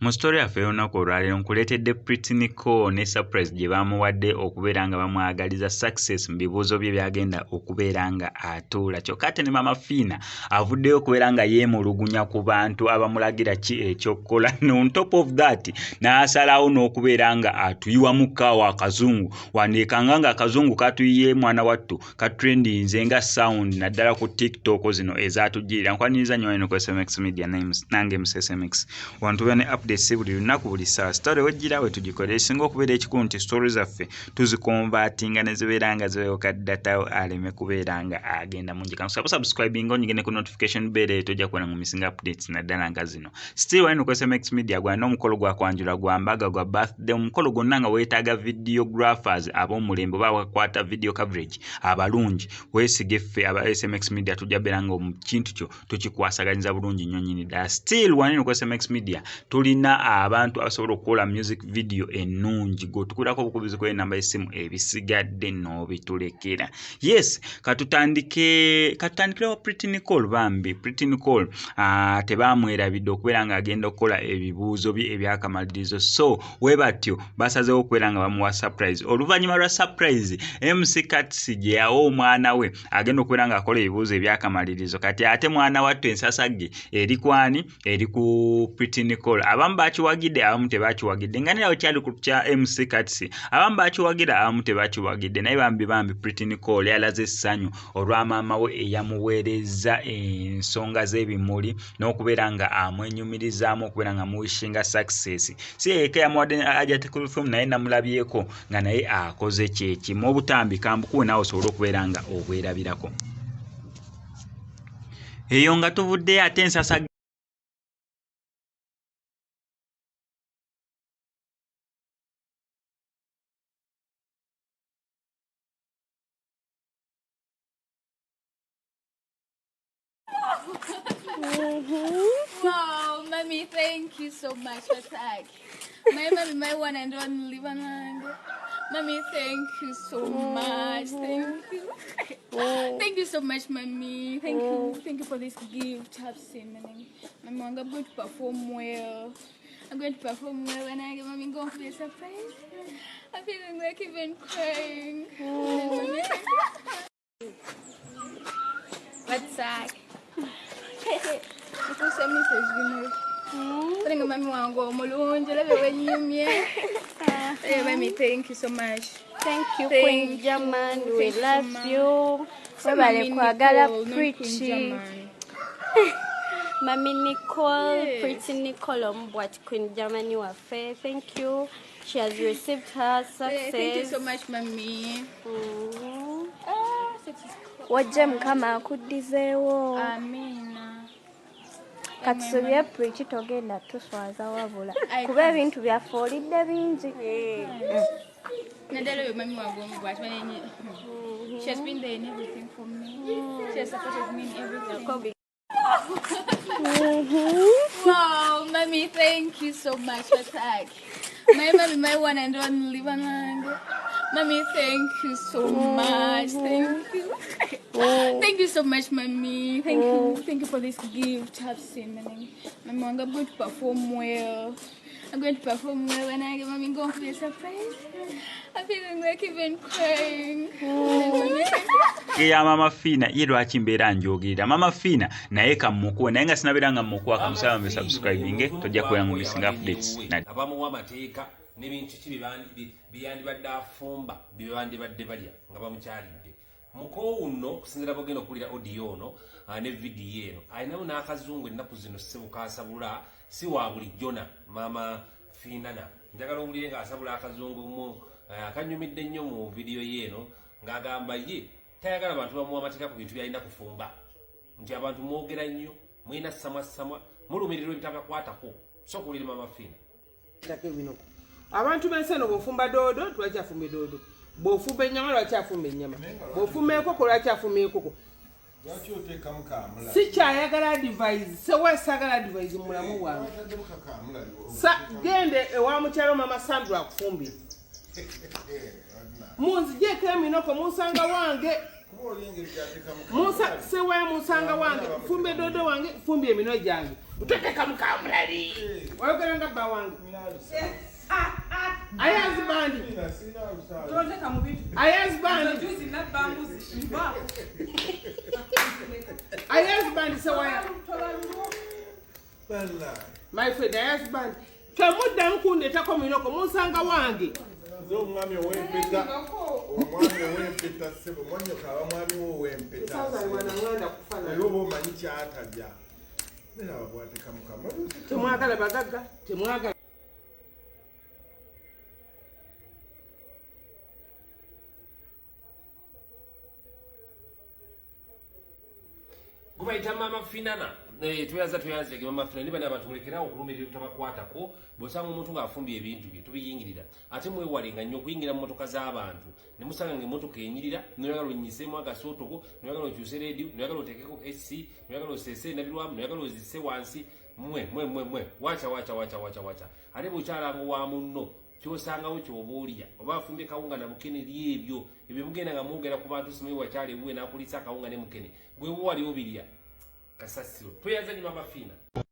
Mu story yaffe ey'olunaku olwaleero nkuleetedde Pretty Nicole ne surprise gye baamuwadde okubeera nga bamwagaliza success mu bibuuzo bye by'agenda okubeera nga atuula. Kyokka ate ne Maama Fiina avuddeyo okubeera nga yeemulugunya ku bantu abamulagira ki eky'okukola. On top of that n'asalawo n'okubeera nga atuyiwamu kaawo akazungu. Wandiikanga nga akazungu katuyiye mwana wattu katrendinze nga sound naddala ku tiktok zino ezatujjirira. Nkwaniriza nnyo wano ku SMX Media nange MC SMX. Wano tubeera ne updates buli lunaku buli ssaawa. Story wejjira we tugikolera. Ekisinga okubeera ekikulu nti story zaffe tuzikonvatinga ne zibeera nga ziweewoka data aleme kubeera nga agenda mungi. Kankusaba subscribing onyige ne ku notification bell eyo tojja kubeera nga omissinga updates naddala nga zino. Still wano ku SMX Media gwalina omukolo gwa kwanjula, gwa mbaga, gwa birthday, omukolo gwonna nga weetaaga videographers ab'omulembe oba abakwata video coverage abalungi, weesige ffe aba SMX Media tujja beera nga kintu kyo tukikwasaganyiza bulungi nnyo nnyini ddala. Still wano ku SMX Media tulina abantu abasobola okukola music video ennungi, gwe otukulako obukubizi ku enamba y'essimu ebisigadde n'obitulekera. Yes, katutandikire wa Pretty Nicole. Bambi Pretty Nicole tebamwerabidde okubeera ng'agenda okukola ebibuuzo bye ebyakamalirizo, so we batyo basazeewo okubeera nga bamuwa surprise. Oluvannyuma lwa surprise MC Kats gye yawa omwana we agenda okubeera ng'akola ebibuuzo ebyakamalirizo, kati ate mwana wattu ensasagge eri kwani? Eri ku Pretty Nicole. Abamu bakiwagidde, abamu tebakiwagidde, nga naye kyali ku kya MC Kats, abamu bakiwagira, abamu tebakiwagidde. Naye bambi bambi Pretty Nicole yalaze essanyu olwa maama we eyamuweereza ensonga z'ebimuli n'okubeera nga amwenyumirizaamu okubeera nga muwishinga success. Si yekka yamuwadde Hajat Kulthum, naye namulabyeko nga naye akoze kyekimu. Obutambi kambukuwe naawe osobole okubeera nga obwerabirako. Eyo nga tuvuddeyo ate ensasa Wow, mommy, thank you so much for tag. My mommy, my one and only one. Mommy, thank you so much. Thank you. Thank you so much, mommy. Thank you. Thank you for this gift. I've seen, mommy. Mommy, I'm going to perform well. I'm going to perform well and I mommy going for the surprise. I'm feeling like even crying. What's that? Nkusa message bino. Olenga mami wange omulungi, olabe wenyumye. Hey, mami, thank you so much. Thank you, Thank Queen you. German. We Thank you so love much. you. Mami Webale kwagala Nicole, not Queen Pretty. German. Mami Nicole, Yes. Pretty Nicole Ombwat, Queen Germany waffe. Thank you. She has received her success. Thank you so much, mami. Ah, such is Wajja Mukama akuddizeewo. Amina. Katusubye Pretty togenda tuswaza wabula I kuba ebintu byaffe olidde bingi. Naddala oyo mami wange omu bw'ati manyi. She has been there in everything for me. She has supported me in everything. Wow, mommy, thank you so much for tag. My mommy, my one and only one. Mommy, thank you so much. Thank you. Thank you so much, mommy. Thank you. Thank you for this gift. I've seen, mommy. Mommy, I'm going to perform well. I'm going to perform well and I mommy going for the surprise. I'm feeling like even crying. Ya Mama Fiina ye lwaki mbeera njogerera Mama Fiina naye kammukuwe, naye nga sinabeera nga mmukuwa, kamusaba mbe subscribing tojja kubeera nga omissinga updates. Abamuwa amateeka n'ebintu ki byeyandibadde afumba, byebandibadde balya nga bamukyalidde. Mukoowu nno okusinziira bwogenda okuwulira audio ono ne vidiyo eno, alinamu n'akazungu ennaku zino ssebo kasabula si wa bulijjona. Maama Fiinana njagala owulire ng'asabula akazungu mu akanyumidde nnyo mu vidiyo ye eno, ng'agamba ye tayagala bantu bamuwa amateeka ku bintu byalina kufumba, nti abantu mwogera nnyo, mulina samwasamwa, mulumirirwa ebitakakwatako. So okuwulire Maama Fiina. Tako ebinoko. Abantu b'ensi eno, bw'ofumba doodo lwaki afumba edoodo, bw'ofumba ennyama lwaki afumba ennyama, bw'ofumba enkoko lwaki afumba enkoko? Lwaki oteekamu kamulali? Sikyayagala advice, seweesagala advice mu bulamu bwange. Otaddemu kakamulali. Gende ewa mukyalo Mama Sandra akufumbire. Munzigyeko eminoko, munsanga wange. Kuba Kuba oli engeri gy'ateekamu Musa kamulali. sewaya musanga wange fumba edodo wange fumba eminwe gyange utekekamu kamulali wayogera nga bba wange ayazibandi Sina, sina lusaalu. Tonteka mu bintu. ayazibandi Juzi nabba mbuzi nva. ayazibandi sewaya Balla. my friend ayazibandi temuddamu kundeetako minoko munsanga wange Nze omwami ow'empeta omwami ow'empeta ssebo mwannyoko aba mwami wo ow'empeta Sazalwana kufaanana. era oba omanyi kyatalya neraba bwatekamu kamulali. Temwagala bagagga temwagala. Gubayita Mama Finana. Tweyaza tweyanzege Mama Finana niba n'abantu mulekerawo okulumirira obutabakwatako. Bw'osanga omuntu ng'afumbye ebintu bye tubiyingirira, ate mwewalenga nnyo okuyingira mu motoka z'abantu ne musanga ng'emmotoka enyirira, noyagala onyiseemu akasootoko, noyagala okyuse rediyo, noyagala oteekeko AC, noyagala oseese endabirwamu, noyagala ozisse wansi. Mwe mwe mwe mwe wacha wacha wacha wacha wacha. Ate bw'okyalanga wa munno kyosangawo kyoba olya, oba afumbye kawunga na mukene, lyebyo ebyo mugenda nga mwogera ku bantu, simanyi wakyala ewuwe n'akulisa akawunga ne mukene, gwe wali obirya kasasiro. Tweyanza nnyo Mama Fina.